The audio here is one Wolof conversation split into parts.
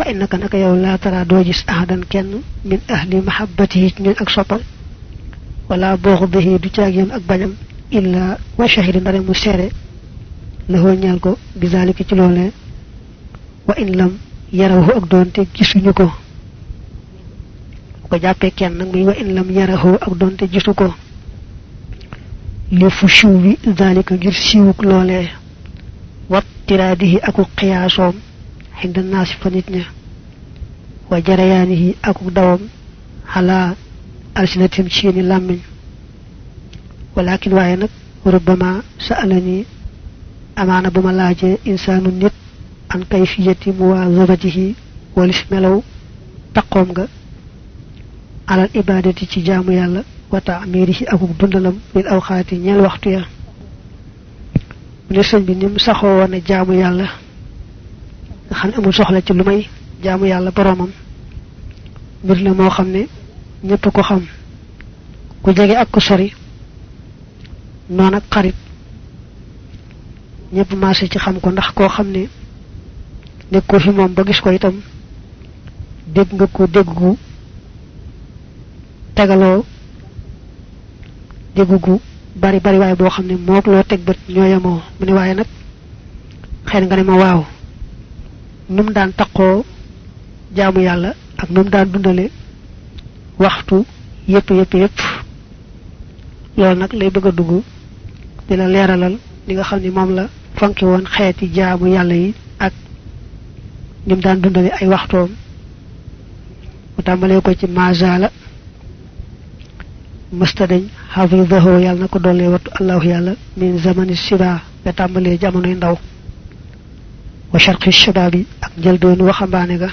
fa innaka naka yow la tara do gis ahadan kenn min ahli mahabbatihi ñun ak soppal wala bughdihi du ciagem ak bañam illa wa shahidun dara mu séré la ho ñal ko bizalika ci lolé wa in lam yarahu ak donte gisuñu ko ko jappé kenn nak muy wa in lam yarahu ak donte gisu ko li fu shuwi zalika ngir siwuk lolé wat tiradihi aku qiyasom hinda nas fa nit ña wa jarayanihi aku dawam hala alsinatim ci ni lamiñ walakin waye nak rubbama sa'alani amana buma laaje insanu nit an kayfiyati muwazabatihi walis melaw taqom nga alal ibadati ci jaamu yalla wa ta'mirihi ak dundalam bil awqati ñel waxtu ya ne señ bi nim saxo wona jaamu yalla nga xam amul soxla ci lumay jaamu yalla boromam mbir la mo xamne ñepp ko xam ku jege ak ku sori non ak xarit ñepp maase ci xam ko ndax ko xamne nek ko fi mom ba gis ko itam deg nga ko deggu tegalo deggu bari bari way bo xamne mok lo tek beut ñoyamo mune waye nak xéen nga ne ma waaw num daan takko jaamu yalla ak num daan dundale waxtu yépp lool nak lay bëgg dugg dina léralal li nga xamni mom la fonki won xéeti jaamu yalla yi ak nim daan dundale ay waxtoom mu tambalé ko ci mazala mustadañ hafizahu yalla nako dolé wattu allah yalla min zamani siba ga tambalé jamono ndaw wa sharqi shababi ak jël doon waxambaane ga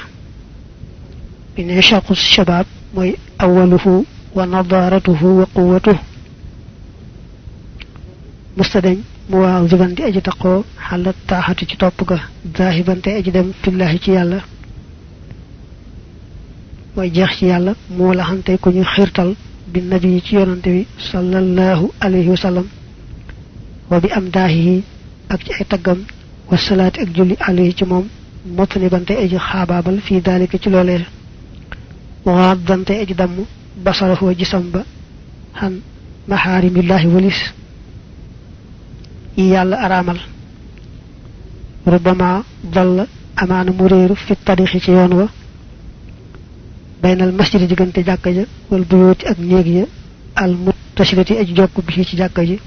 ine sharqu shabab moy awwaluhu wa nadaratuhu wa quwwatuhu mustadañ mu waaw zibanti aji taqo halat taahati ci top ga zahibante aji dem fillahi ci yalla moy jeex ci yalla mo la xante ko ñu xirtal bi nabi ci yonante bi sallallahu alayhi wa sallam wa bi amdahi ak ci ay tagam wa salati ak julli alayhi ci mom motani bante aji xababal fi dalika ci lolé wa dante aji dam basarahu jisamba han maharimillahi walis yalla aramal rubama dalla amana mureeru fi tarikhi ci yoon wa baynal masjid digante jakka ja wal buyuti ak neeg ya al muttashirati aj jokku bi ci jakka ji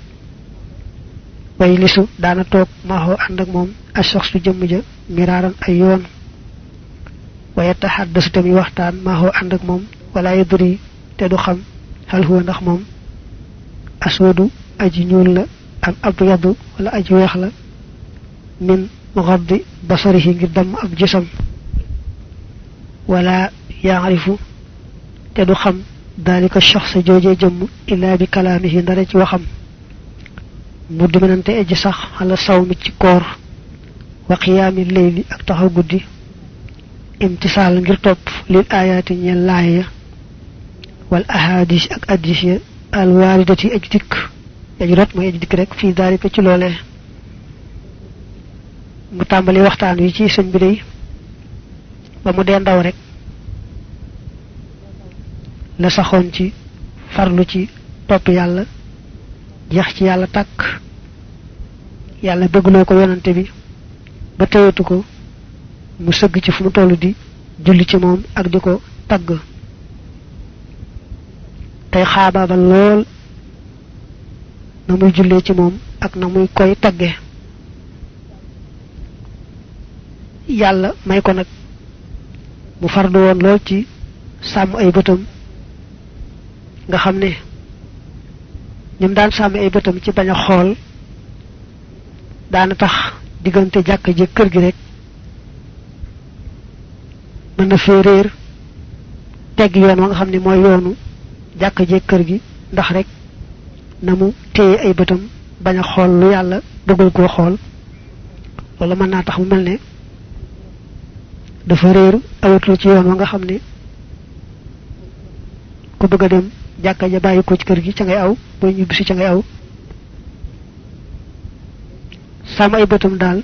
way lisu dana tok maho and ak mom ashakhsu jëm ja miraran ay yoon way tahaddasu tammi waxtaan maho and ak mom wala yadri te du xam hal huwa ndax mom aswadu aji ñuul la am abyadu wala aji weex la min mughaddi basarihi ngir dam ab gisam wala ya'rifu te du xam dalika shakhs jojé jëm illa bi kalamihi ndara ci waxam muddu menante aji sax ala sawmi ci koor wa qiyamil layli ak taxaw guddi imtisal ngir top lil ayati ñel laaya wal ahadith ak hadith al waridati ajdik ajrat moy ajdik rek fi dalika ci lolé mu tambali waxtaan wi ci señ bi day ba mu dé ndaw rek la saxon ci farlu ci top yalla jeex ci yalla tak yalla bëgglo ko yonante bi ba tayatu ko mu sëgg ci fu mu tollu di julli ci mom ak diko tagg tay xaababa lool na muy julle ci mom ak na muy koy tagge yalla may ko nak mu fardu won lool ci sam ay bëtam nga xamne ñum daan sam ay bëtam ci baña xol daana tax digënté jakk ji kër gi rek mëna féréer tégg yoon nga xamne moy yoonu jakk ji kër gi ndax rek namu téye ay bëtam baña xol lu yalla bëggul ko xol wala mën na tax mu melne dafa réer awatul ci yoon nga xamne ku bëgg dem jakka ja bayyi ko ci kër gi ca ngay aw boy ñu bisi ca ngay aw sama ay bëtum dal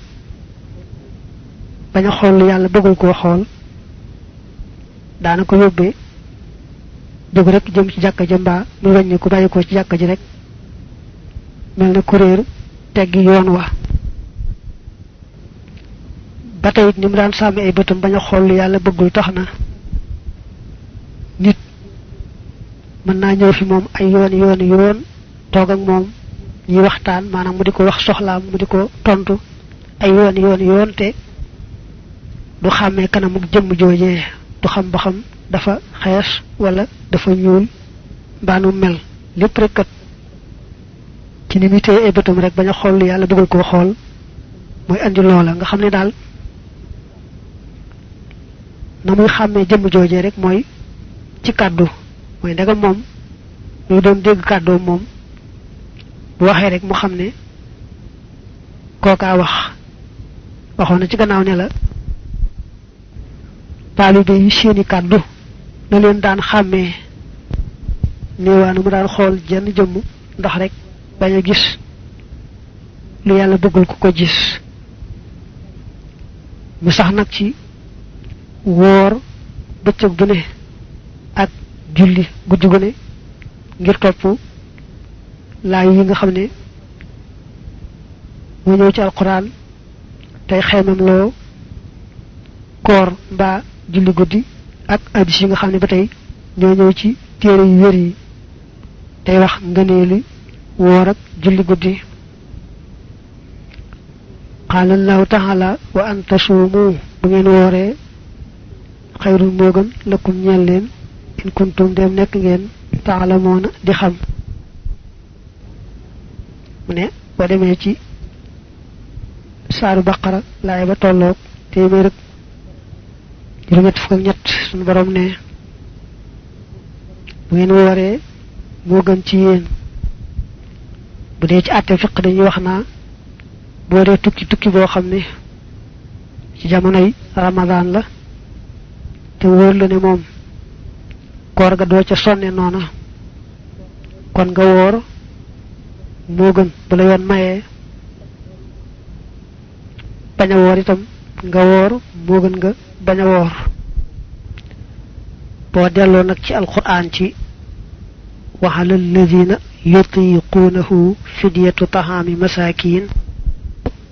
baña xol lu yalla bëggul ko xol daana ko yóbbee jóg rek jëm ci jàkka ja mbaa mu wàññi ko bàyyi ko ci jàkka ji rek mel na kuréer teggi yoon wa ba tey it ni mu daan sàmmi ay bëtam bañ a xool yàlla bëggul tax na nit mën naa ñëw fi moom ay yoon toog ak moom ñuy waxtaan maanaam mu di ko wax soxlaam mu di ko tontu ay yoon te du xàmmee kanamuk jëmm joojee du xam ba xam dafa xees wala dafa ñuul mbaanu mel lépp rek kat ci ni muy téye ay bëtam rek bañ a xool yàlla bëggul koo xool mooy andi loola nga xam ne daal na muy xàmmee jëmm joojee rek mooy ci kàddu mooy ndegam moom muy doon dégg kàddoo moom bu waxee rek mu xam ne kookaa wax waxoon na ci gannaaw ne la taalibe yi seeni kàddu na leen daan xàmmee néewaanu mu daan xool jenn jëmm ndax rek bañ a gis lu yàlla bëggul ku ko gis mu sax nag ci woor bëccëg bu ne ak julli guddi gu ne ngir topp laay yi nga xam ne moo ñëw ci alquran tey xeemam loo koor mbaa julli guddi ak addis yi nga xam ne ba tey ñoo ñëw ci téere yu wér yi tey wax ngëneeli woor ak julli guddi qaala allahu taala wa an tasuumu bu ngeen wooree xayrul moo gën lakum ñeel leen in kuntum dem nekk ngeen taalamoona di xam mu ne boo demee ci saaru baqara laay ba tolloog téeméer ak juróom-ñett fukk ak ñett suñu borom ne bu ngeen wooree moo gën ci yéen bu dee ci àtte fiq dañuy wax naa boo dee tukki boo xam ne ci jamonoy ramadaan la te wóor la ne moom koor ga doo ca sonne noona kon nga woor moo gën bu la yoon mayee bañ a woor itam nga woor moo gën nga bañ a woor boo delloo nag ci alquran ci wa ala alladina yutiquunahu fidyatu tahaami masakin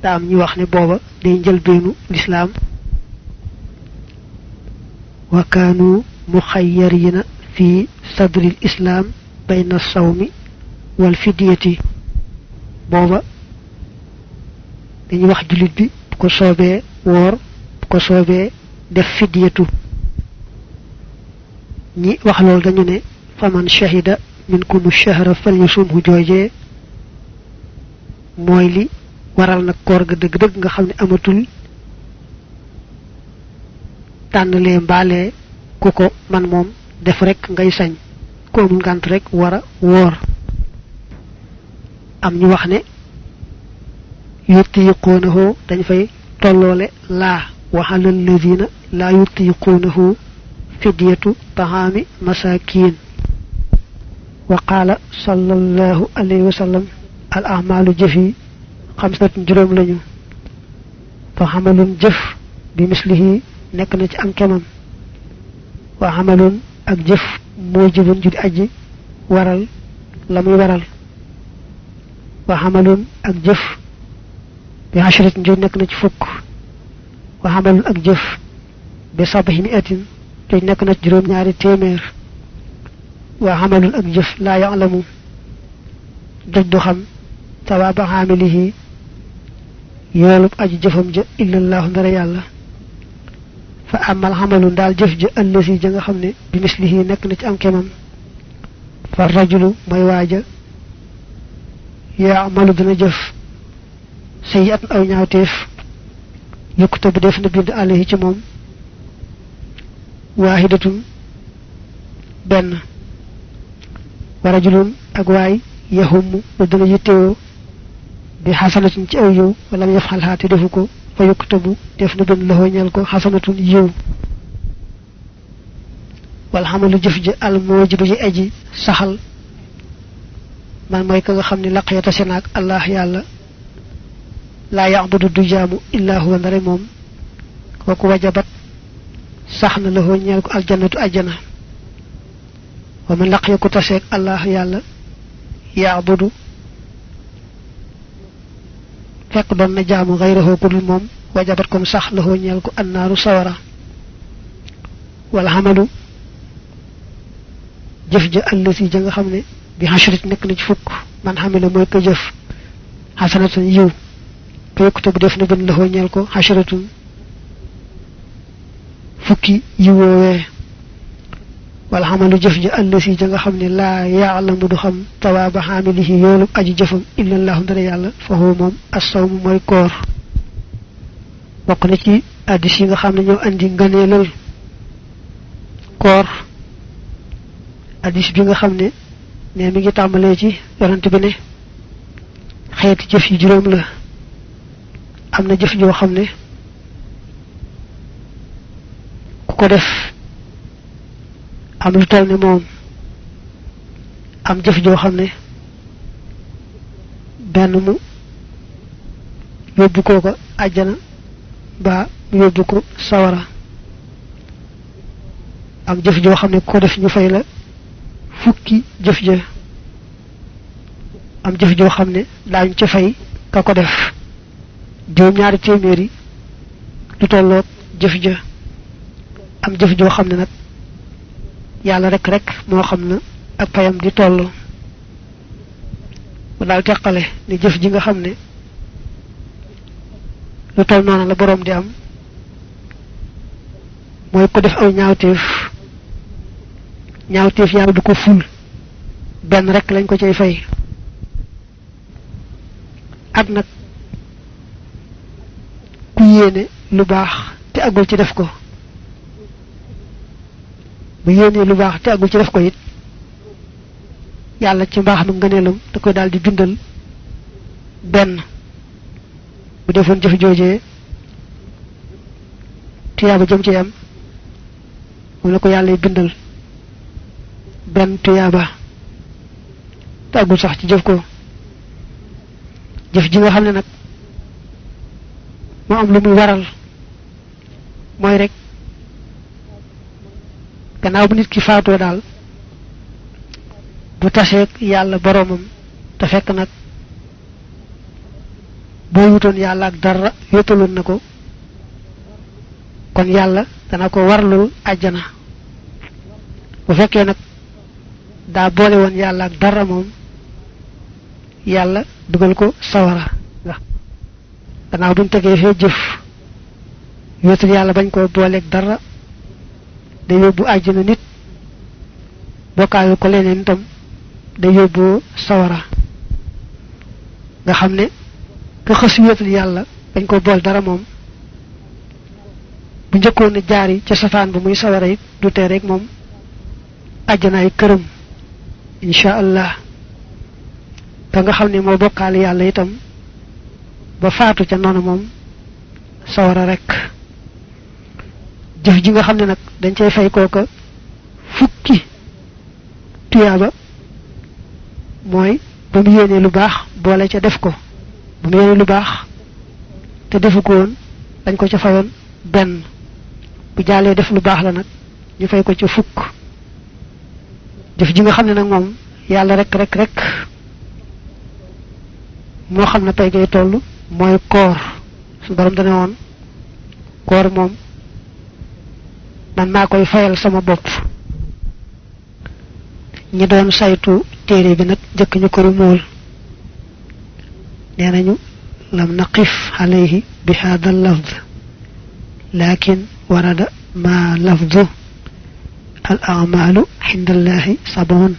daa am ñu wax ne booba day njëlbeenu lislaam wa kaanu muxayyarina fi sadril islam bayna sawmi wal fidyati booba dañuy wax jullit bi bu ko soobee woor bu ko soobee def fidyatu ñi wax loolu dañu ne faman shahida minkum shahra falyasumhu joojee mooy li waral nag koor ga dëgg-dëgg nga xam ne amatul tànnalee mbaalee ku ko man moom def rek ngay sañ ku amul ngànt rek war a woor am ñu wax ne yutiquunahu dañ fay tolloole laa wa ala alladina laa yutiquunahu fidyatu tahaami masakin wa qaala sallallahu alayhi wa sallam al ahmaalu jëf yi xamsatun juróom lañu fa xamalun jëf bi mislihi nekk na ci am kemam wa xamalun ak jëf moo jëbun ju di aji waral la muy waral wa xamalun ak jëf bi ashratin ju nekk na ci fukk wa xamalun ak jëf bi sabahi miatin ju nekk na ci juróom-ñaari téeméer wa xamalun ak jëf laa ya'lamu doj du xam sawaaba xaamilihi yoolub aji jëfam ja illallahu ndara yàlla fa amal xamalu daal jëf ja ëllësi ja nga xam ne bi mislihi nekk na ci am kemam fa rajulu mooy waaja yaamalu dana jëf sayyi'atan aw ñaawteef yuktabu def na bind alayhi ci moom waahidatun benn wa rajulun ak waay yaxumm lu dana yittewoo bi xasanatin ci aw yiw wala mu yafxal xaati defu ko fa yuktabu def na bind loxo ñeel ko xasanatun yiw wal xamalu jëf ji al moojibu ji aji saxal man mooy ka nga xam ne laqiyata senaak allah yàlla laa ya'budu du jaamu illaa huwa ndare moom kooku wajabat saxna la ho ñeel ko aljannatu aljana wa man laqiya ku taseek allah yàlla yaabudu fekk doon na jaamu gayrahu ku dul moom wajabat kon sax la ho ñeel ko annaaru sawara wal hamalu jëf ja allati ja nga xam ne bi hashrit nekk na ci fukk man xamila mooy ko jëf xasanatan yiw ko yokkute bu def na gën la ho ñeel ko hashratun fukki yiwoowee wala xamalu jëf ji allasi ja nga xam ne laa yaalamu du xam tawaaba xaamilihi yoolu aji jëfam illallahu ndara yàlla fa huwa moom assawmu mooy koor bokk na ci addis yi nga xam ne ñoo andi ngëneelal koor addis bi nga xam ne mi ngi tàmbalee ci yonent bi ne xeeti jëf yi juróom la am na jëf joo xam ne ku ko def am lu toll ne moom am jëf joo xam ne benn mu yóbbu koo ko àjjana ba mu yóbbu ko sawara am jëf joo xam ne ku ko def ñu fay la fukki jëf ja am jëf joo xam ne daañu ca fay ka ko def juróom-ñaari téeméeri lu tolloog jëf ja am jëf joo xam ne nag yàlla rek moo xam na ak payam di toll mu daal teqale ni jëf ji nga xam ne lu toll noonu la boroom di am mooy ko def aw ñaawteef yàlla du ko ful benn rek lañ ko cay fay ak nag ku yéene lu baax te agul ci def ko bu yéenee lu baax te agul ci def ko it yàlla ci mbaax ma ngëneelam da koy daal di bindal benn bu defoon jëf joojee tuyaaba jëm ci am moom la ko yàlla bindal benn tuyaaba te agul sax ci jëf ko jëf ji nga xam ne nag moo am lu muy waral mooy rek gannaaw bu nit ki faatoo daal bu taseeg yàlla boroomam te fekk nag boo wutoon yàlla ak dara yóotaloon na ko kon yàlla dana ko warlul àjjana bu fekkee nag daa boole woon yàlla ak dara moom yàlla dugal ko sawara gannaaw buñ tegee fee jëf yóotal yàlla bañ koo booleeg dara day yóbbu àjjana nit bokkaale ko leneen itam day yóbbu sawara nga xam ne ka xës wéetal yàlla bañ ko bool dara moom bu njëkkoon a jaari ca safaan ba muy sawara it du tee rek moom àjjanaay këram insha allah ka nga xam ne moo bokkaale yàlla itam ba faatu ca noonu moom sawara rek jëf ji nga xam ne nag dañ cay fay kooka fukki tuyaaba mooy ba mu yéenee lu baax boole ca def ko ba mu yéenee lu baax te defu ko woon dañ ko ca fayoon benn bu jaalee def lu baax la nag ñu fay ko ca fukk jëf ji nga xam ne nag moom yàlla rek moo xam ne pay gay toll mooy koor su borom dana woon koor moom man maa koy fayal sama bopp ñi doon saytu téere bi nag jëkk ñu ko rumool nee nañu lam naqif alayhi bi hada lafd lakin warada ma lafdu al a'malu inda allahi sab'un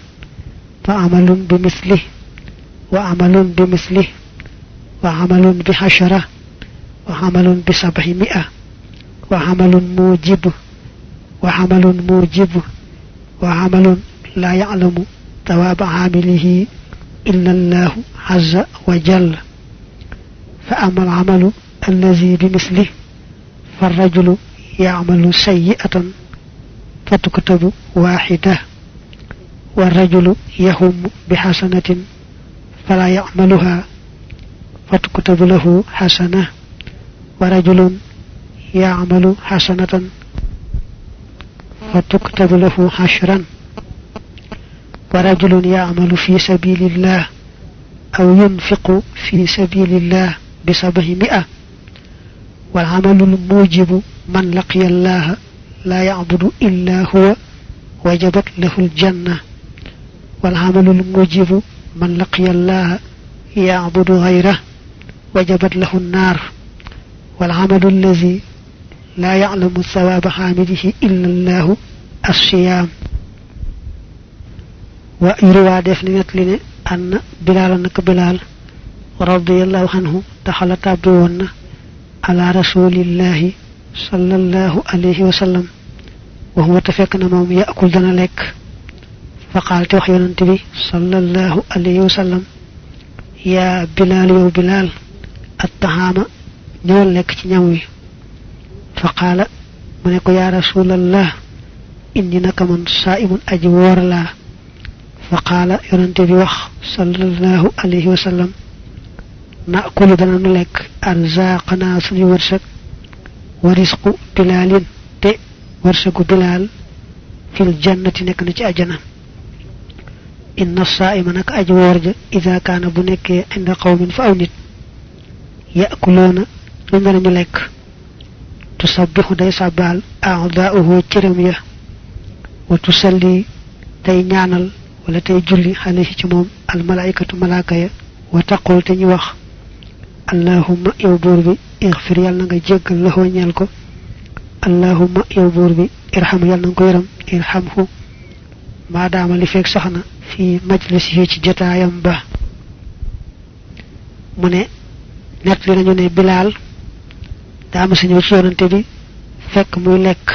fa amalun bi mislih wa amalun bi mislih wa amalun bi hashara wa amalun bi 700 wa amalun mujib wa amalun mujib wa amalun la ya'lamu ثواب عامله إلا الله عز وجل فأما العمل الذي بمثله فالرجل يعمل سيئة فتكتب واحدة والرجل يهم بحسنة فلا يعملها فتكتب له حسنة ورجل يعمل حسنة فتكتب له 10 ورجل يعمل في سبيل الله أو ينفق في سبيل الله ب700 والعمل الموجب من لقي الله لا يعبد إلا هو وجبت له الجنة والعمل الموجب من لقي الله يعبد غيره وجبت له النار والعمل الذي لا يعلم ثواب حامده إلا الله الصيام ويروى دفن نتلين أن بلال نك بلال رضي الله عنه دخل تابعون على رسول الله صلى الله عليه وسلم وهو تفكنا موم يأكل دنا لك فقال توخ يونتبي صلى الله عليه وسلم يا بلال يا بلال الطعام ñewal lek ci ñam wi fa qala mu ko ya rasulullah inni naka man sa'imun aji wor la fa qala yonante bi wax sallallahu alayhi wa sallam na'kulu dana nu lek arzaqana suñu wërsak wa rizqu bilalin te wërsaku bilal fil jannati nek na ci aljana inna sa'ima nak aji worja idha kana bu nekke inda qawmin fa aw nit ya'kuluna lu ngana ñu lek tusabbihu day sabal a'da'uhu ciram ya wa tusalli tay ñaanal wala tay julli alayhi ci mom al malaikatu malaaka ya wa taqul te ñu wax allahumma yow buur bi ighfir yàlla nga jéggal la ñeel ko allahumma yow buur bi irham yàlla nga ko yaram irhamhu maadaama li fekk soxna fi majlis yi ci jotaayam ba mu ne net li nañu ne bilal daa ma sa ñëw ci yonante bi fekk muy lekk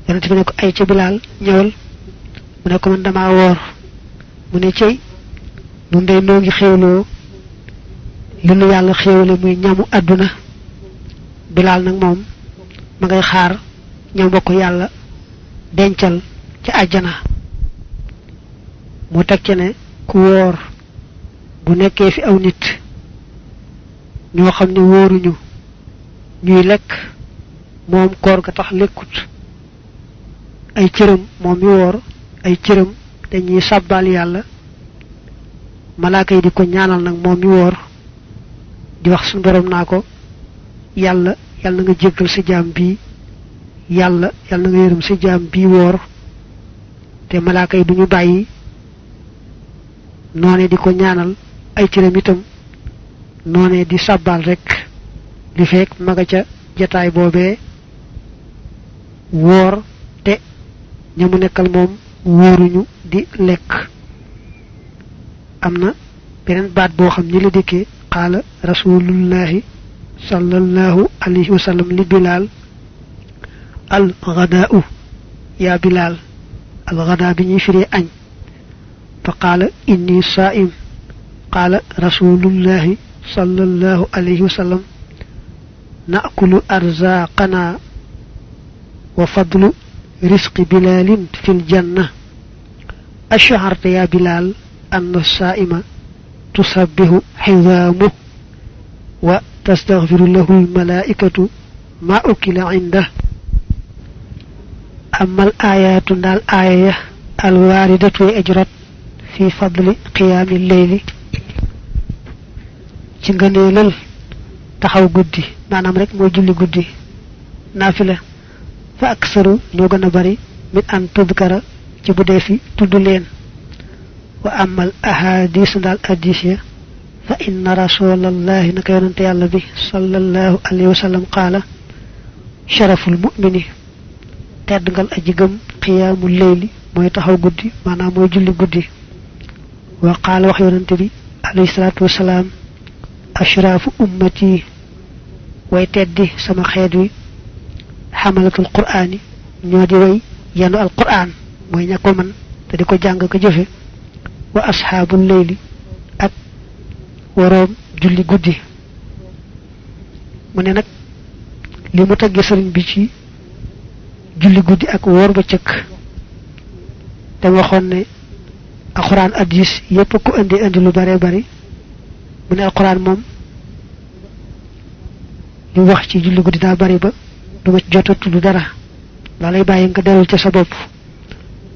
yonante bi ne ko ay ci bilal ñëwal mu ne ko man dama woor mu ne cey nun day noo ngi xewloo li nu yàlla xewle muy ñamu àdduna bilal nag moom ma ngay xaar ñam bokk yàlla dencal ci àjjana mu teg ci ne ku woor bu nekkee fi aw nit ñoo xam ne wóoruñu ñuy lekk moom koor ga tax lekkut ay cëram moom mi woor ay cëram dañuy sabbal yàlla malaaka yi di ko ñaanal nag moom mi woor di wax suñu borom naa ko yàlla yàlla na nga jéggal sa jaam bii yàlla yàlla na nga yërëm sa jaam bii woor te malaaka yi duñu bàyyi noone di ko ñaanal ay cëram itam noone di sabbal rek li fekk maga ca jataay boobee woor te ñamu nekkal moom wóoruñu di lekk am na beneen baat boo xam ni la dikkee qaala rasulullahi sallallahu alayhi wa sallam li bilal al ghadaa'u ya bilal al ghadaa bi ñuy firee añ fa qaala inni saa'im qaala rasulullahi sallallahu alayhi wa sallam نأكل أرزاقنا وفضل رزق بلال في الجنة أشعرت يا بلال أن الصائم تصبه حظامه وتستغفر له الملائكة ما أكل عنده أما الآيات الآية الواردة أجرت في فضل قيام الليل تنغنيلل taxaw guddi manam rek moy julli guddi nafila fa aksaru ñoo gëna bari min an tudkara ci bu defi tuddu leen wa amal ahadith dal hadith fa inna rasulallahi naka yonante yalla bi sallallahu alayhi wa sallam qala sharaful mu'mini tedd ngal aji gëm qiyamul layli moy taxaw guddi manam moy julli guddi wa qala wax yonante bi alayhi salatu wassalam ashrafu ummati way teddi sama xeet wi xamalatul qur'ani ñoo di way yanu al qur'an mooy ña ko man te di ko jàng ko jëfe wa ashaabul layli ak waroom julli guddi mu ne nag li mu tagge sëriñ bi ci julli guddi ak woor ba cëkk te waxoon ne alquran hadis yépp ko indi lu bare bari mu ne alquran moom li wax ci julli guddi daa bari ba duma ci jota tuddu dara lay bàyyi nga dellu ci sa bopp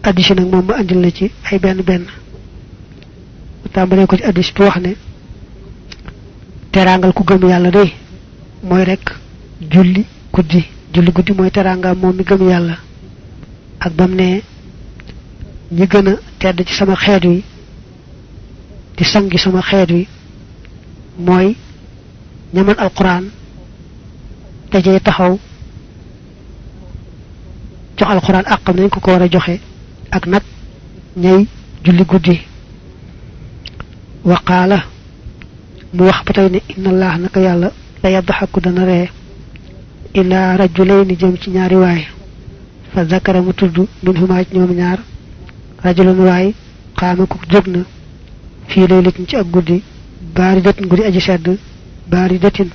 addis nag moom ma andil la ci ay benn benn tàmbalee ko ci addis bi wax ne teraangal ku gëm yàlla day mooy rek julli guddi mooy teraangaam moom mi gëm yàlla ak bam ne ñi gën a tedd ci sama xeet wi di sangi sama xeet wi mooy ñaman alquran dajee taxaw jox alquran àqam nañ ko war a joxe ak nag ñay julli guddi waqaala mu wax ba tey ne inna allah naka yàlla la yadhaku dana ree ila rajulayni jëm ci ñaari waay fa zakara mu tudd minhuma ci ñoom ñaar rajulun waay xaama ku jóg na fii laylatin ci ak guddi baaridatin guddi aji sedd baaridatin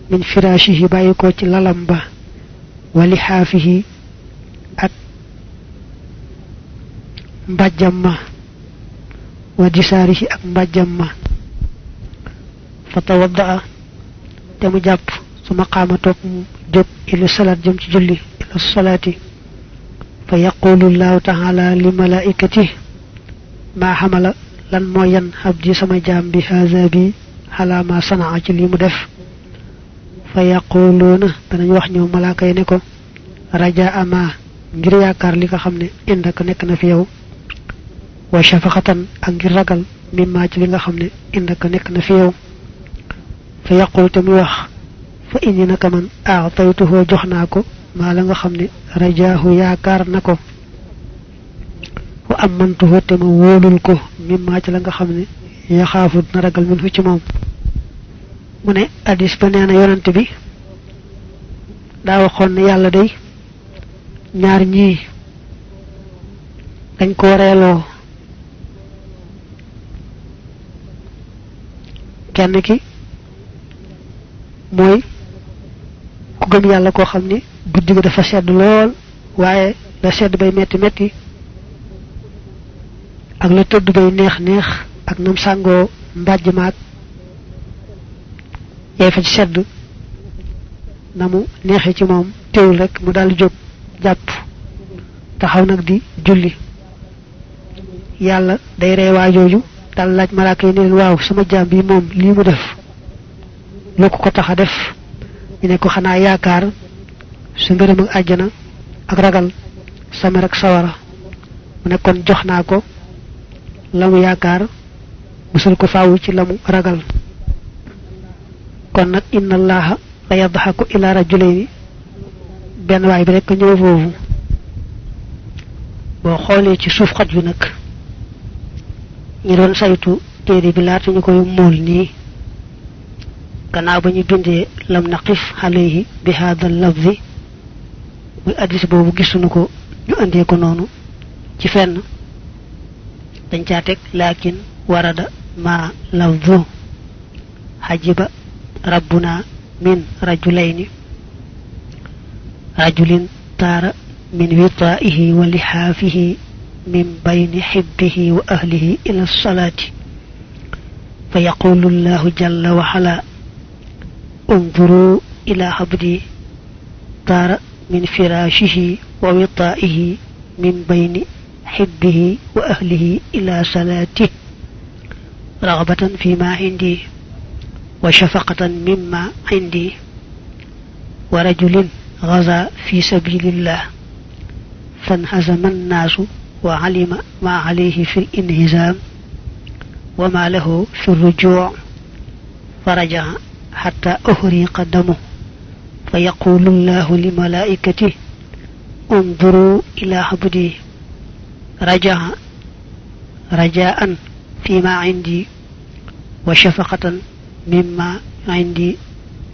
min firashihi bàyyi ko ci lalam ba wa lihaafihi ak mbàjjam ma wa disaarihi ak mbàjjam ma fa tawaddaa te mu jàpp suma qaama toog mu jóg ila salaat jëm ci julli ila salaati fa yaqulu llahu taala li malaikati maa xamala lan moo yan abdi sama jaam bi haza bi xalaa ma sanaa ci li mu def fa yaquluuna danañ wax ñëw malaaka yi ne ko raja ama ngir yaakaar li nga xam ne indaka nekk na fi yow wa shafaqatan ak ngir ragal mimma ci li nga xam ne indaka nekk na fi yow fa yaqul te muy wax fa inni naka man aataytuhu jox naa ko maa la nga xam ne rajaahu yaakaar na ko wa amantuhu te ma wóolul ko mimma ci la nga xam ne yaxaafu na ragal min fu ci moom mu ne addis ba nee na yonent bi daa waxoon ne yàlla day ñaar ñii dañ ko reeloo kenn ki mooy ku gëm yàlla koo xam ni guddi ga dafa sedd lool waaye la sedd bay metti metti ak la tëdd bay neex neex ak nam sàngoo mbàjj maag yaay fa ci sedd na mu neexee ci moom teewul rek mu daldi jóg jàpp taxaw nag di julli yàlla day ree waa jooju dal laaj malaaka yi ne leen waaw sama jaam bi moom lii mu def lu ko tax a def ñu ne ko xanaa yaakaar su ngërëm ak àjjana ak ragal sama rek sawara mu ne kon jox naa ko la mu yaakaar musal ko faawu ci la mu ragal kon nag inna allaha la yadhaku ila rajulayni benn waay bi rek ñëw foofu boo xoolee ci suuf xot bi nag ñi doon saytu téere bi laata ñu koy mool nii gannaaw ba ñu bindee lam naqif alayhi bi hada lafzi muy addis boobu gisuñu ko ñu andee ko noonu ci fenn dañ caa teg laakin warada ma lafzu hajiba rabbuna min rajulayni rajulin taara min witaa'ihi wa lihaafihi min bayni xibbihi wa ahlihi ila salaati fa yaqulu llahu jalla wa ala انظروا إلى عبدي طار من فراشه ووطائه من بين حبه وأهله إلى صلاته رغبة فيما عندي وشفقة مما عندي ورجل غزا في سبيل الله فانهزم الناس وعلم ما عليه في الانهزام وما له في الرجوع فرجع حتى أهريق دمه فيقول الله لملائكته انظروا إلى عبدي رجع رجاء فيما عندي وشفقة مما عندي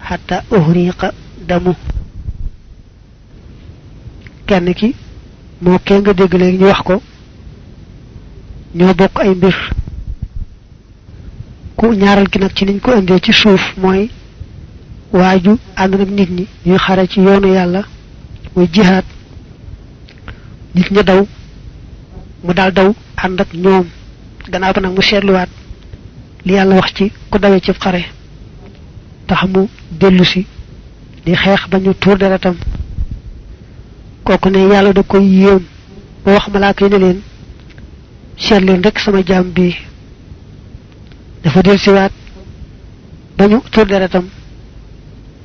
حتى أهريق دمه kenn ki moo kenn nga dégg léegi ñu wax ko ñoo bokk ay mbir ku ñaaral ki nag ci niñ ko indee ci suuf mooy waaju ànd nag nit ñi ñuy xare ci yoonu yàlla muy jihaad nit ña daw mu daal daw ànd ak ñoom gannaaw ba nag mu seetluwaat li yàlla wax ci ku dawee ci xare tax mu dellu si di xeex ba ñu tuur deretam kooku ne yàlla da koy yéem ba wax malaaka yi ne leen seet leen rek sama jaam bii dafa del siwaat ba ñu tur deretam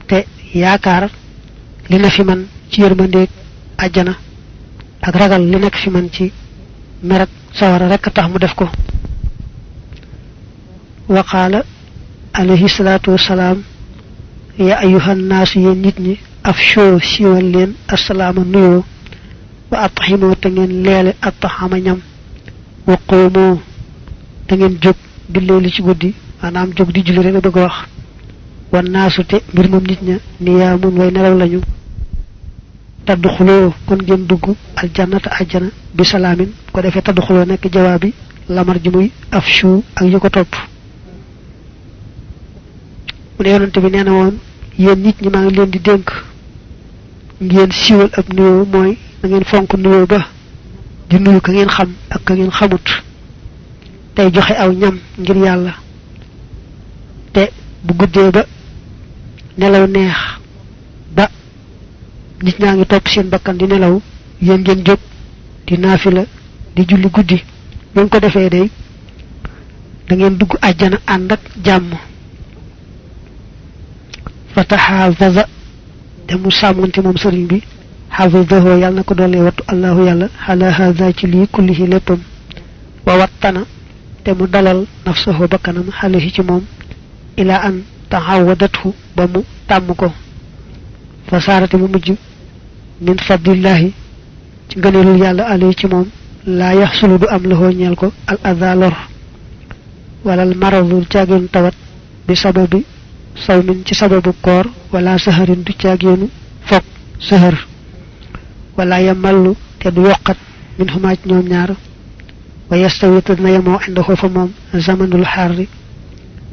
te yaakaar li na fi man ci yërmandeeg àjjana ak ragal li nekk fi man ci merak sawara rek tax mu def ko wa qaala alayhi salaatu wassalaam ya ayyuhan naas yéen nit ñi afshoo siiwal leen assalaama nuyoo wa atximoo te ngeen leele attaxama ñam wa qoomoo te ngeen jóg di leeli ci guddi maanaam jóg di julli rek la bëgg wax wan naasu te mbir moom nit ña niyaamun way nelaw lañu tadduxuloo kon ngeen dugg aljannata ajjana bi salaamin ko defee tadduxuloo nekk jawaabi lamar ji muy afshu ak yu ko topp mu ne yonante bi nee na woon yéen nit ñi maa ngi leen di dénk ngeen siiwal ab nuyoo mooy na ngeen fonk nuyoo ba di nuyu ka ngeen xam ak ka ngeen xamut tey joxe aw ñam ngir yàlla te bu guddee ba nelaw neex ba nit ñaa ngi topp seen bakkan di nelaw yéen ngeen jóg di naafila di julli guddi bu ngeen ko defee day da ngeen dugg àjjana ànd ak jàmm fataxaafaza te mu sàmmonte moom sëriñ bi xafidahu yàlla na ko doole wattu allahu yàlla ala hada ci lii kullihi léppam wa wattana te mu dalal nafsahu bakkanam xalehi ci moom ila an taxawadathu ba mu tàmm ko fa saarate mu mujj min fadlillahi ci ngëneelul yàlla alayhi ci moom laa yaxsulu du am lahoo ñeel ko al ada lor wala al maradul caagéenu tawat bi sababi sawmin ci sababu koor wala saharin du caagéenu foog sahar wala yamallu te du yokkat min xumaa ci ñoom ñaar wa yastawi te dina yemoo indahu fa moom zamanul xarri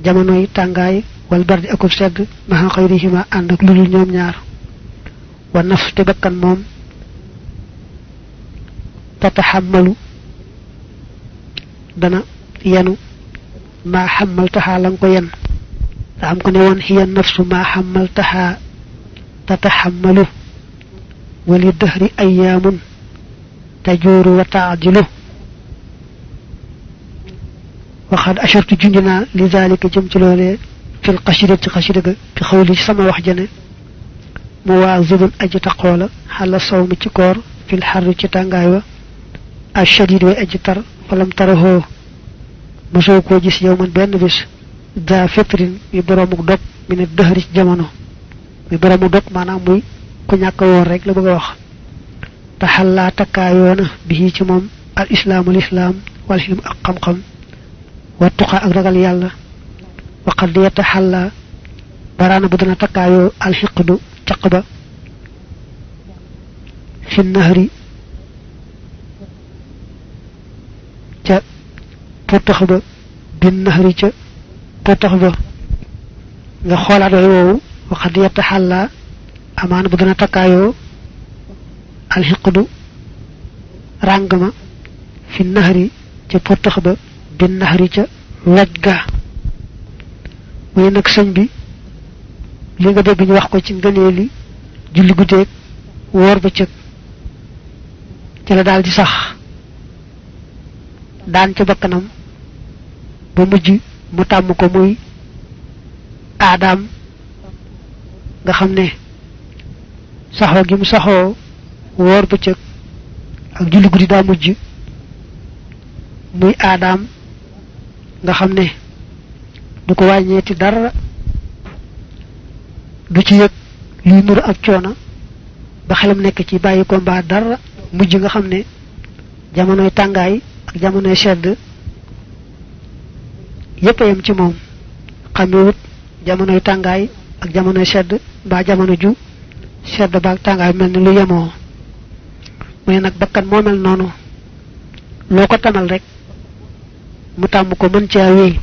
jamonoy tàngaay wal bardi akub segg maxa xayrihima ànd ak ludul ñoom ñaar wa naf te bakkan moom tataxammalu dana yenu maa xammaltaxaa la nga ko yen da am ko ne woon xiya nafsu maa xammaltaxaa tataxammalu wali dëhri ayaamun tajuuru wa taajilu waxaat ashartu junjinaa li zalika jëm ci loolee fil xasida ci xasida ga bi xawli ci sama wax jane mu waa zubun aji taqoo la xala saw mi ci koor fil xarri ci tàngaay wa ashadid way aji tar falam tarahoo mosoo koo gis yow man benn bis daa fitrin mi boroomuk dog mi ne dëhëri ci jamono mi boroomu dog maanaam muy ku ñàkk woor rek la bëgg a wax taxallaa takkaayoona bi ci moom al islaamul islaam wal xilm ak xam-xam wa tuqa ak ragal yàlla wa qad yataxallaa baraana bu dana takkaayoo alxiqdu caq ba fi nahri ca potax ba bin nahri ca potax ba nga xoolaat way woowu wa qad yataxallaa amaana bu dana takkaayoo alxiqdu ràng ma fi nahri ca potax ba bin nahri ca loj ga muy nag sëñ bi li nga dégg ñu wax ko ci ngëneeli julli guddeeg woor bëccëg ci la daal di sax daan ca bakkanam ba mujj mu tàmm ko muy aadaam nga xam ne saxoo gi mu saxoo woor bëccëg ak julli guddi daa mujj muy aadaam nga xam ne du ko wàññeeti dara du ci yëg luy nuru ak coono ba xelam nekk ci bàyyi ko mbaa dara mujj nga xam ne jamonoy tàngaay ak jamonoy sedd yépp a yem ci moom xamewut jamonoy tàngaay ak jamonoy sedd mbaa jamono ju sedd ba ak tàngaay mel ni lu yemoo mu ne nag bakkan moo mel noonu loo ko tamal rek mu tàmm ko mën caa wéy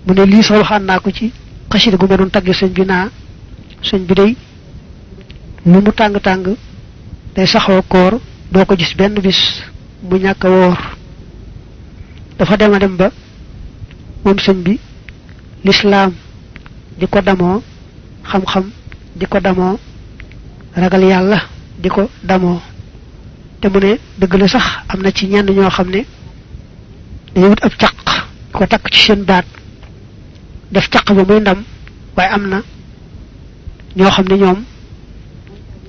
mu ne lii sax waxaan naa ko ci xasida gu ma doon tagge sëñ bi naa sëñ bi day lu mu tàng-tàng day saxoo koor doo ko gis benn bis mu ñàkk a woor dafa dem a dem ba moom sëñ bi lislaam di ko damoo xam-xam di ko damoo ragal yàlla di ko damoo te mu ne dëgg la sax am na ci ñenn ñoo xam ne dañuy wut ab caq ko takk ci seen baat def caq ba muy ndam waaye am na ñoo xam ne ñoom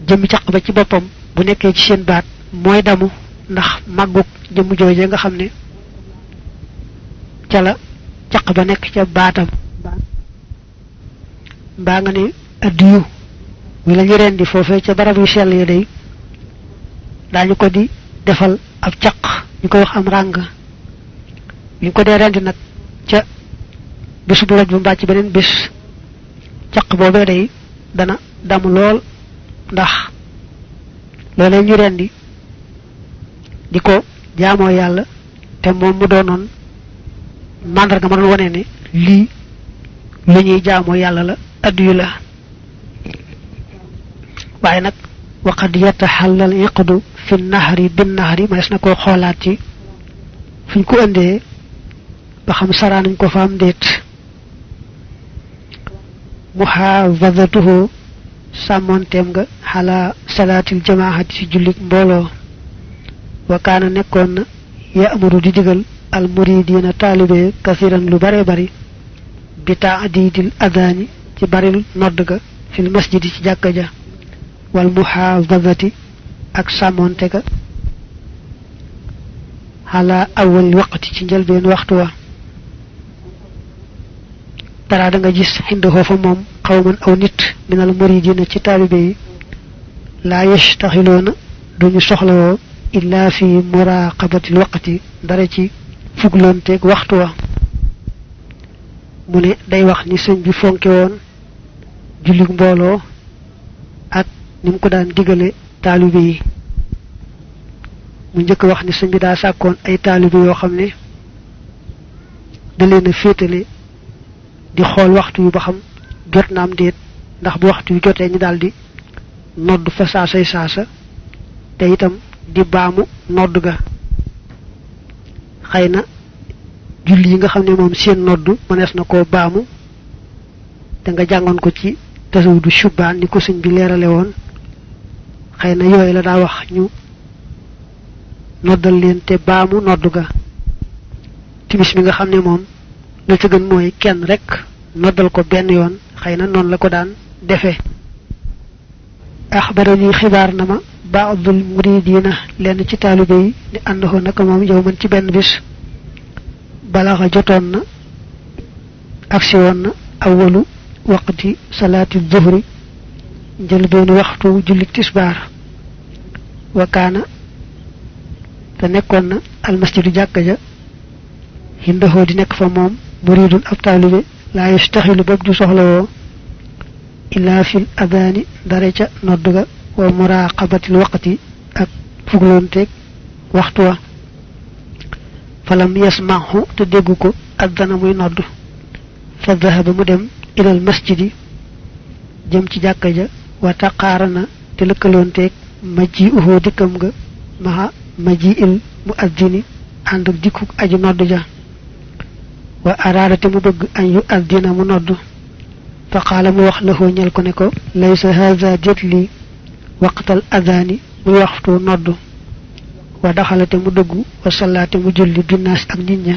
jëmmi caq ba ci boppam bu nekkee ci seen baat mooy damu ndax màggug jëmm jooje nga xam ne ca la caq ba nekk ca baatam mbaa nga ne addiyu wi la ñu rendi foofee ca barab yu sell yi day daañu ko di defal ab caq ñu koy wax am ràng ñu ko dee rendi nag ca bis bu raj bu mbaa ci beneen bis caq boobee day dana damu lool ndax loolee ñu rendi di ko jaamoo yàlla te moom mu doonoon màndarga ma doon wane ne lii lu ñuy jaamoo yàlla la addiyu la waaye nag waqad yataxallal iqdu fi nahri bin nahri mas na koo xoolaat ci fuñ ko indee ba xam saraa nañ ko fa am déet muhaafazatuhu sàmmoonteem nga xalaa salaatil jamaahati ci jullit mbooloo wa kaana nekkoon na ya'muru di digal al muridiina taalibe kasiran lu bare bari bi taadidil adaani ci baril nodd ga fil masjidi ci jàkka ja wal muhaafazati ak sàmmoonte ga xalaa awal waqti ci njëlbeen waxtu wa dara da nga gis xind foofa moom xawman aw nit minal muridina ci taalibe yi laa yashtaxiloona duñu soxlawoo illa fi muraqabatil waqti dara ci fugloonteeg waxtu wa mu ne day wax ni sëñ bi fonke woon jullit mbooloo ak ni mu ko daan digale taalibe yi mu njëkk wax ni sëñ bi daa sàkkoon ay taalibe yoo xam ne da leen a féetale di xool waxtu yu ba xam jot na am déet ndax bu waxtu yu jotee ñu daal di nodd fa saasay saasa te itam di baamu nodd ga xëy na julli yi nga xam ne moom seen nodd mënees na koo baamu te nga jàngoon ko ci tasawudu shubaan ni ko sëñ bi leerale woon xëy na yooyu la daa wax ñu noddal leen te baamu nodd ga timis mi nga xam ne moom la ca gën mooy kenn rek noddal ko benn yoon xëy na noonu la ko daan defee axbarani xibaar na ma baadul muridina lenn ci taalibe yi ni àndoon naka moom yow man ci benn bis balaxa jotoon na agsi woon na awalu waqti salaati zuhri njëlbeenu waxtu julli tisbaar wa kaana te nekkoon na almasjidu jàkka ja hindaxoo di nekk fa moom muridun ab taalibe laa yastaxilu boog du soxlawoo illaa fil adaani dara ca nodd ga wa muraqabatil waqti ak fugloonteeg waxtu wa falam yasmahu te déggu ko addana muy nodd fa dahaba mu dem ilal masjidi jëm ci jàkka ja wa taqaarana te lëkkaloonteeg maji uhoo dikkam nga maha maji il mu addini ànd ak dikkuk aju nodd ja wa araada te mu bëgg an yu addina mu nodd fa qaala mu wax lahoo ñel ko ne ko laysa haza déet lii waqtal adaani muy waxtu nodd wa daxalate mu dëggu wa sallaate mu julli binnaas ak nit ña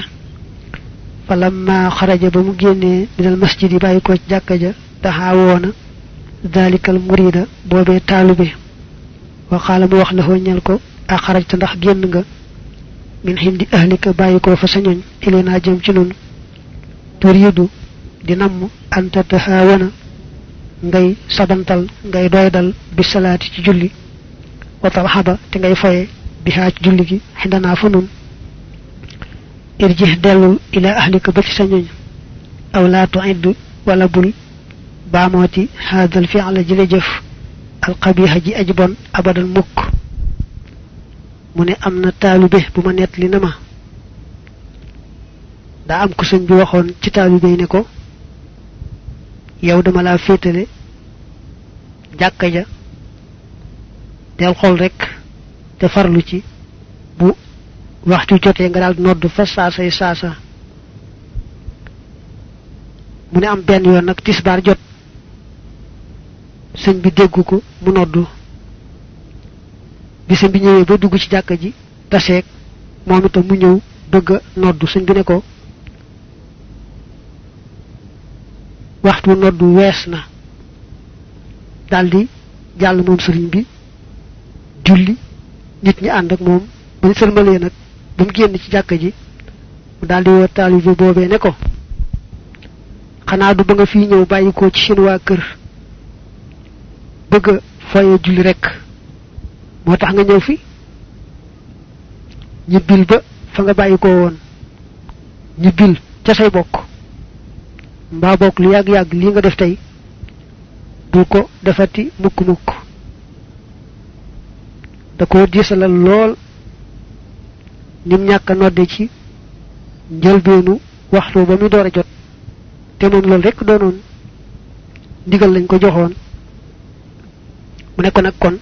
fa lamma xaraja ba mu génnee minal masjid yi bàyyi ko ci jàkka ja daxaa woona dalikal murida boobee taalube wa qaala mu wax lahoo ñel ko a xarajta ndax génn nga min hindi ahlika bàyyi ko fa sañoñ ilenaa jëm ci nun turiidu di namm anta tahawana ngay sabantal ngay doydal bi salaati ci julli wa tarxaba te ngay foye bi haa ci julli gi xindanaa fa nun irji dellul ila ahlika ba ci sañoñ aw laa tuidd wala bul baamooti haadal fi'la ji la jëf alqabiha ji aji bon abadan mukk mu ne am na taalube bu ma nett li na ma daa am ko sëñ bi waxoon ci taalube yi ne ko yow dama laa féetale jàkka ja del xool rek te farlu ci bu waxtu jotee nga daal nodd fa saasay saasa mu ne am benn yoon nag tisbaar jot sëñ bi déggu ko mu noddu bisam bi ñëwee ba dugg ci jàkka ji taseeg moom itam mu ñëw bëgg a noddu sëñ bi ne ko waxtu noddu wees na daldi jàll moom sëriñ bi julli nit ñi ànd ak moom ba ñu sërmalee nag ba mu génn ci jàkka ji mu daldi woo taalibe boobee ne ko xanaa du ba nga fii ñëw bàyyi ko ci seen waa kër bëgg a foye julli rekk moo tax nga ñëw fi ñibbil ba fa nga bàyyi ko woon ñibbil ca say bokk mbaa bokk lu yàgg-yàgg lii nga def tey bu ko defati mukk-mukk da ko diisalal lool nim ñàkk a nodde ci njëlbeenu waxtu ba muy door a jot te moom loolu rekk doonoon ndigal lañ ko joxoon mu ne ko nag kon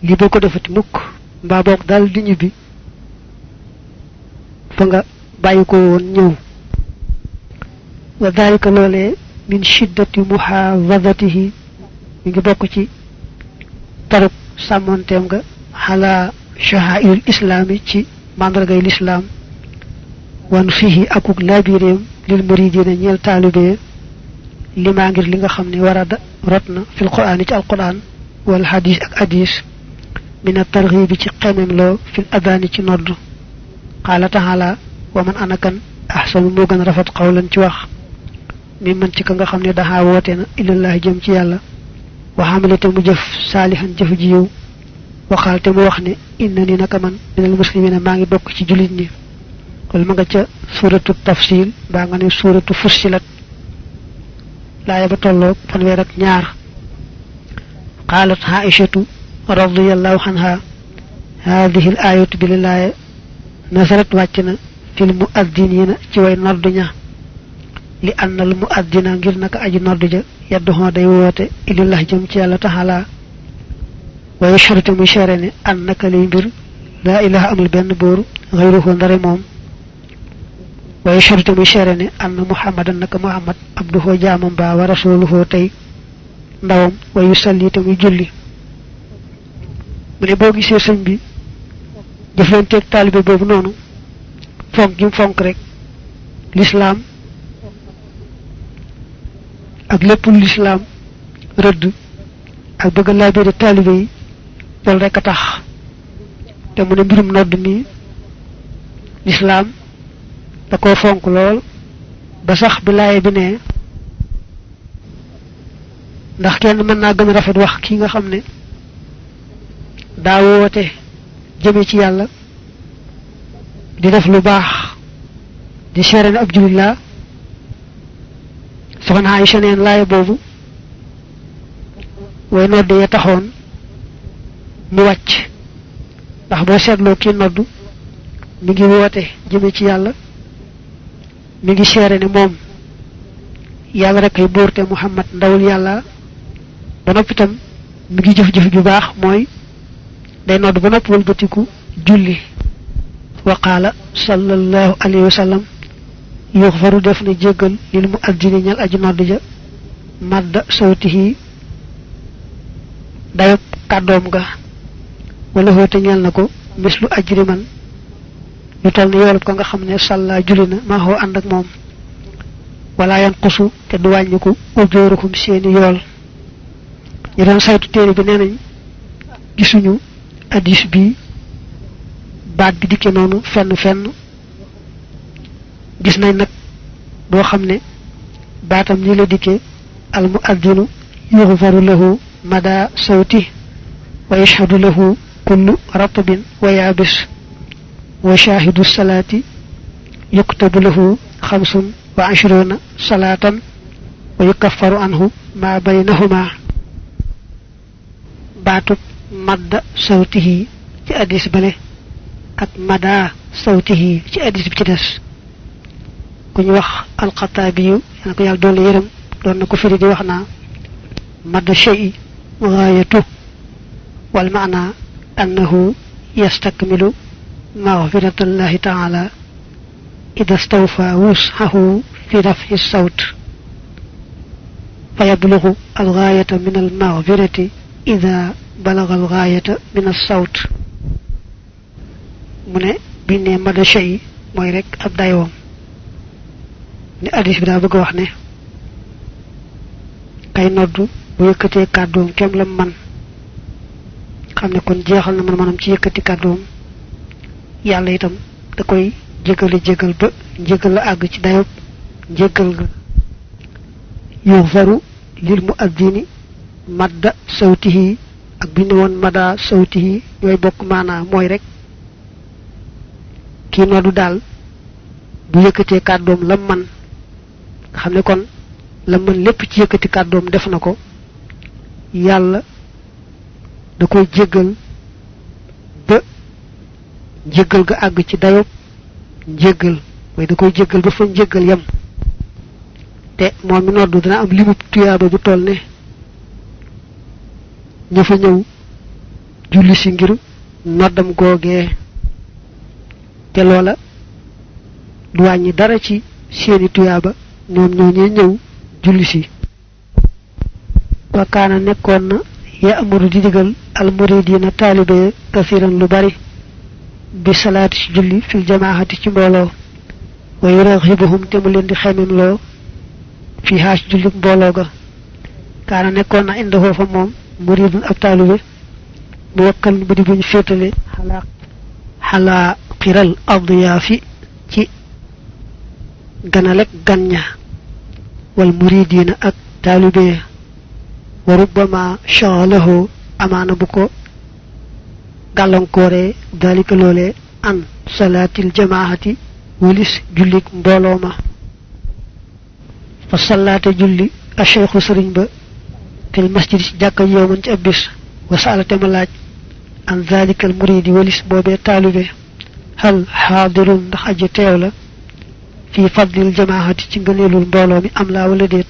lii boo ko defati mukk mbaa boog daal di ñibbi fa nga bàyyi ko woon ñëw wa dalika loolee min shiddati muhaafadatihi mi ngi bokk ci taruk sàmmonteem nga xalaa sha'airil islaami ci màndargay lislaam wan fihi akuk laabiréem lil muridina ñeel taalibe limaa ngir li nga xam ne warada rot na fil qur'aan ci alquran wal hadis ak hadis min at-targhib ci xemem loo fil adani ci nodd qaala ta'ala wa man anakan ahsanu moo gën rafet qawlan ci wax mi man ci ka nga xam ne daxaa woote na ilallahi jëm ci yàlla wa xamalate mu jëf saalihan jëf ji yow waxaal te mu wax ne inna ni naka man minal muslimina maa ngi bokk ci jullit ñi wala ma nga ca suuratu tafsil mbaa nga ne suuratu fussilat laaya ba tolloog fanweer ak ñaar qaalat aishatu radiyallahu anha haadihi l ayatu bi la laaya nasarat wàcc na fil muaddinina ci way noddu ña li annal muaddina ngir naka aji noddu ja yadduhoo day woote ilallah jëm ci yàlla taxala wa yashhadu muy seere ne an naka lay mbir laa ilaha amul benn bóoru xayruhu ndare moom wa yashhadu muy seere ne anna muhammadan naka muhammad abduhoo jaamam ba wa rasuluhoo tey ndawam wa yusalli te muy julli mu ne boo gisee sëñ bi jëflanteeg taalibe boobu noonu fonk gi mu fonk rek lislaam ak lépp lu lislaam rëdd ak bëgg laa biire taalibe yi loolu rek a tax te mu ne mbirum nodd mi lislaam da koo fonk lool ba sax bi laaye bi ne ndax kenn mën naa gën a rafet wax ki nga xam ne daa woote jëme ci yàlla di def lu baax di seere ne ab jullit laa soxna Aysa neen laaya boobu way nodd ya taxoon mu wàcc ndax boo seetloo kii nodd mi ngi woote jëme ci yàlla mi ngi seere ne moom yàlla rek ay buur te Muhammad ndawul yàlla ba noppi itam mi ngi jëf-jëf ju baax mooy day nodd ba noppi wëlbatiku julli wa qaala sallallahu alayhi wa sallam yuxfaru def na jéggal lil muaddini ñal aji nodd ja madda sawtihi dayob kàddoom ga wala xóote ñeel na ko mislu ajri man ñu toll ni yoolub ka nga xam ne sàlla julli na maa xoo ànd ak moom wala yanqusu te du wàññiku ujooruhum seeni yool ñu doon saytu téere bi nee nañ gisuñu hadis bi baat bi dikke noonu fenn gis nañ nag boo xam ne baatam ñi la dikke al muaddinu yuxfaru lahu mada sawti wa yashhadu lahu kullu ratbin wa yaabis wa shaahidu salaati yuktabu lahu 25 salaatan wa yukaffaru anhu ma baynahuma baatub madda sawtihi ci addis bale ak mada sawtihi ci addis bi ci des ku ñu wax alxataabiyu yana ko yàlla doole yërëm doon na ko firi di wax naa madda shay'i gaayatu wal maana annahu yastakmilu maghfiratallahi taala ida stawfa wus'ahu fi raf'i sawt fa yablughu algaayata min almaghfirati ida balagal gaayata min as-sawt mu ne biñ ne mada shay mooy rek ab dayoom ni hadis bi daa bëgg wax ne kay noddu bu yëkkatee kàddoom kem la man xam ne kon jeexal na manam ci yëkkati kàddoom yàlla itam da koy jégal ba njégal la àgg ci dayob njégal ga yughfaru lil muaddini madda sawtihi ak bind woon mada sawtihi ñooy bokk maanaa mooy rek kii noddu daal bu yëkkatee kàddoom la man nga xam ne kon la mën lépp ci yëkkati kàddoom def na ko yàlla da koy jéggal ba njéggal ga àgg ci dayob njéggal mooy da koy jéggal ba fa njéggal yem te moom mi noddu dana am limu tuyaaba bu toll ne ña fa ñëw julli si ngir noddam googee te loola du wàññi dara ci seeni tuyaaba ñoom ñoo ñee ñëw julli si wa kaana nekkoon na ya amuru di digal al muridina taalibe kasiran lu bari bi salaati ci julli fil jamaahati ci mbooloo wa yuraxibuhum te mu leen di xemem loo fi haas julli mbooloo ga kaana nekkoon na inda foofa moom muridun ab taalibe mu wakkal ba di buñ féetale xalaa xiral adiyaafi ci ganalek gan ña wal muridina ak taalibe wa rubbama shaghalahu amaana bu ko gàllankoore dalika loolee an salaatil jamaahati wulis jullik mbooloo ma fa sallaate julli a cheikhu sëriñ ba fil masjid ci jàkka yowman ci ab bis wa saalate ma laaj an zalikal muridi walis boobee taalibe hal xaadirun ndax aji teew la fii fadlil jamaahati ci ngëneelul mbooloo mi am laa wala déet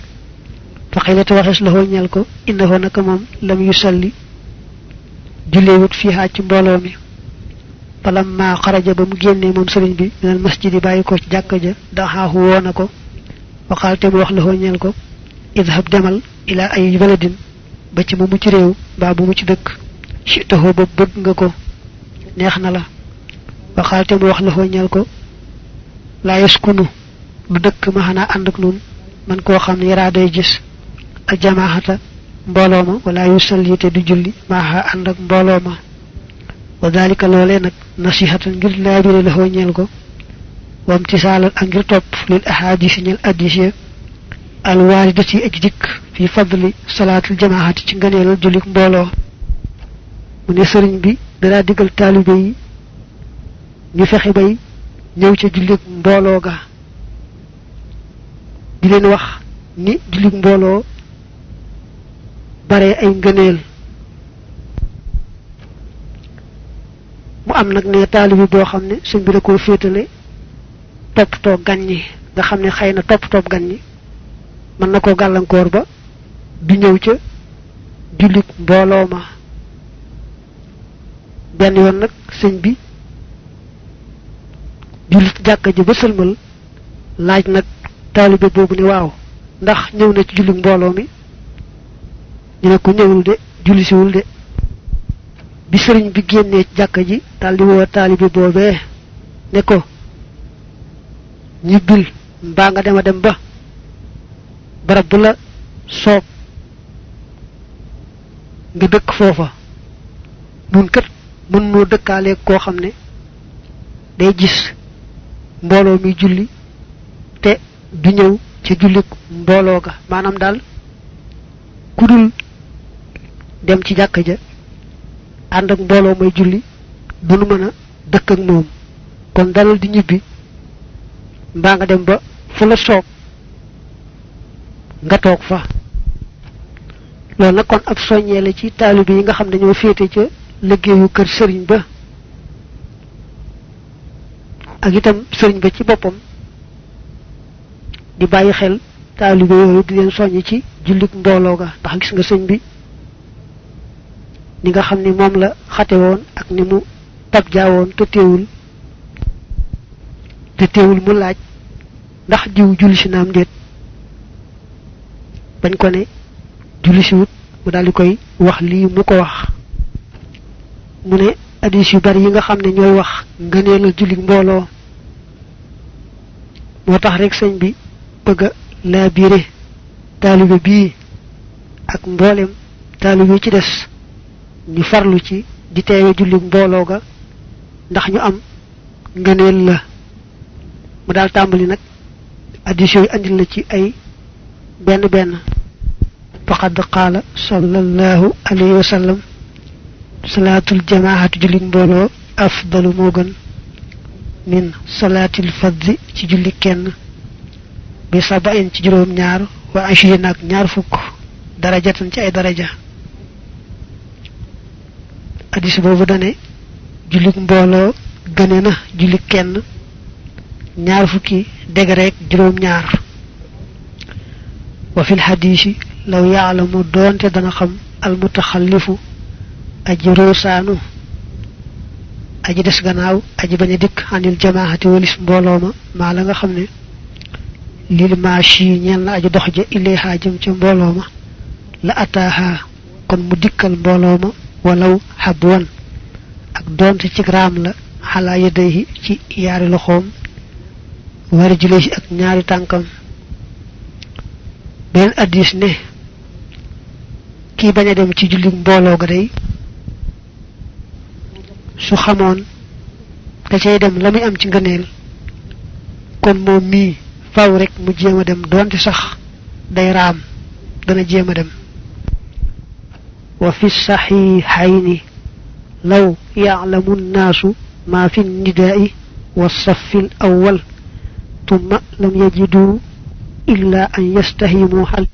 fa xilata waxees la ñeel ko innahu naka moom lam yusalli julleewut fii haa ci mbooloo mi falamma xaraja ba mu génnee moom sëriñ bi minal masjid yi bàyyi ko ci jàkka ja daxaahu woo na ko waxaal te mu wax la ñeel ko idhab demal ilaa ay baladin ba ci mu mucc réew mbaa bu mucc dëkk chitaho ba bëgg nga ko neex na la waxaal te mu wax la ñeel ko laa yaskunu du dëkk ma xanaa ànd ak nun man koo xam ne yaraa day gis al jamaahata mbooloo ma wala yusalli te du julli maaxa ànd ak mbooloo ma wa dalika loolee nag nasihatan ngir laabire la ñeel ko wam tisaalan ak ngir topp lil ahadisi ñeel addis ya al waaridati aji dikk fi fadli salaatul jamaahati ci ngëneelal jullik mbooloo mu ne sëriñ bi danaa digal taalibe yi ñu fexe bay ñëw ca jullik mbooloo ga di leen wax ni jullik mbooloo bare ay ngëneel mu am nag ne taalibe boo xam ne sëñ bi da koo féetale toppatoo gan ñi nga xam ne xëy na toppatoo gan ñi mën na koo gàllankoor ba du ñëw ca jullit mbooloo ma benn yoon nag sëñ bi jullit jàkka ji ba sëlmal laaj nag taalibe boobu ne waaw ndax ñëw na ci jullit mbooloo mi ñu ne ko ñëwul de jullisiwul de bi sëriñ bi génnee ci jàkka ji daldi woo taalibe boobee ne ko ñibbil mbaa nga dem a dem ba barab bu la soob nga dëkk foofa nun kat mën noo dëkkaale koo xam ne day gis mbooloo mi julli te du ñëw ci julli mbooloo ga maanaam daal ku dul dem ci jàkka ja ànd ak mbooloo may julli du nu mën a dëkk ak moom kon dalal di ñibbi mbaa nga dem ba fu la soob nga toog fa loolu nag kon ab soññee la ci taalibe yi nga xam ne ñoo féete ca liggéeyu kër sëriñ ba ak itam sëriñ ba ci boppam di bàyyi xel taalibe yooyu di leen soññ ci jullit mbooloo ga ndax gis nga sëñ bi ni nga xam ni moom la xate woon ak ni mu tab jaawoon te teewul mu laaj ndax diw julli si naam déet bañ ko ne julli si wut mu daal di koy wax lii mu ko wax mu ne hadis yu bari yi nga xam ne ñooy wax ngëneelal julli mbooloo moo tax rek sëñ bi bëgg a laabire taalibe bii ak mboolem taalibe ci des ñu farlu ci di teewe julli mbooloo ga ndax ñu am ngëneel la mu daal tàmbali nag hadis yooyu andil na ci ay benn benn faqad qaala sallallahu alayhi wa sallam salaatul jamaahatu julli mbooloo afdalu moo gën min salaatil fadli ci julli kenn bi sabain ci juróom ñaar wa ashirin ak ñaar fukk darajatan ci ay daraja hadis boobu dane julli mbooloo gëne na julli kenn ñaar fukki degré ak juróom ñaar wa fil hadisi law yaalamu doonte dana xam al mutaxallifu aji roosaanu aji des gannaaw aji bañ a dikk anil jamaahati walis mbooloo ma maa la nga xam ne lil maashi ñeel na aji dox ja ilayha jëm ca mbooloo ma la ataaha kon mu dikkal mbooloo ma walaw habwan ak doonte ci raam la xalaa yadayhi ci yaari loxoom war julee ak ñaari tànkam benn addis ne kii bañ a dem ci julli mbooloo ga day su xamoon da cay dem la muy am ci ngëneel kon moom mii faw rek mu jéem a dem doonte sax day raam dana jéem a dem wa fi saxiixayni law ya'lamu nnaasu ma fi nnidaai wa saffi al awwal ثم لم يجدوا إلا أن يستهيموا حل